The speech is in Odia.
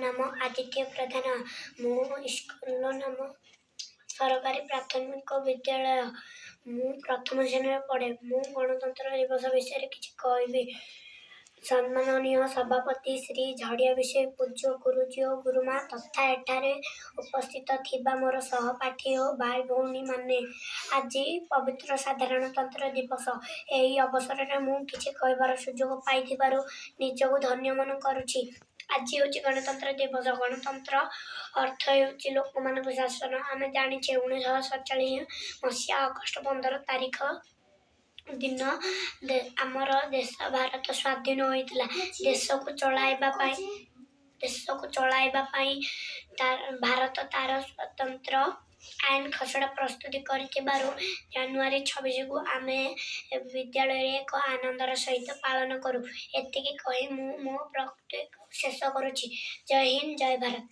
ନାମ ଆଦିତ୍ୟ ପ୍ରଧାନ। ମୋ ସ୍କୁଲର ନାମ ସରକାରୀ ପ୍ରାଥମିକ ବିଦ୍ୟାଳୟ। ମୁଁ ପ୍ରଥମ ଶ୍ରେଣୀରେ ପଢ଼େ। ମୁଁ ଗଣତନ୍ତ୍ର ଦିବସ ବିଷୟରେ କିଛି କହିବି। ସମ୍ମାନନୀୟ ସଭାପତି ଶ୍ରୀ ଝଡ଼ିଆ ବିଷୟ, ପୂଜ୍ୟ ଗୁରୁଜୀ ଓ ଗୁରୁମା ତଥା ଏଠାରେ ଉପସ୍ଥିତ ଥିବା ମୋର ସହପାଠୀ ଓ ଭାଇ ଭଉଣୀମାନେ, ଆଜି ପବିତ୍ର ସାଧାରଣତନ୍ତ୍ର ଦିବସ। ଏହି ଅବସରରେ ମୁଁ କିଛି କହିବାର ସୁଯୋଗ ପାଇଥିବାରୁ ନିଜକୁ ଧନ୍ୟ ମନେ କରୁଛି। ଆଜି ହେଉଛି ଗଣତନ୍ତ୍ର ଦିବସ। ଗଣତନ୍ତ୍ର ଅର୍ଥ ହେଉଛି ଲୋକମାନଙ୍କ ଶାସନ। ଆମେ ଜାଣିଛେ, 1947 ମସିହା ଅଗଷ୍ଟ 15 ତାରିଖ ଦିନ ଆମର ଦେଶ ଭାରତ ସ୍ୱାଧୀନ ହୋଇଥିଲା। ଦେଶକୁ ଚଳାଇବା ପାଇଁ ଭାରତ ତାର ସ୍ୱତନ୍ତ୍ର ଆଇନ ଖସଡ଼ା ପ୍ରସ୍ତୁତି କରିଥିବାରୁ ଜାନୁଆରୀ 26କୁ ଆମେ ବିଦ୍ୟାଳୟରେ ଏକ ଆନନ୍ଦର ସହିତ ପାଳନ କରୁ। ଏତିକି କହି ମୁଁ ମୋ ବକ୍ତବ୍ୟ ଶେଷ କରୁଛି। ଜୟ ହିନ୍ଦ, ଜୟ ଭାରତ।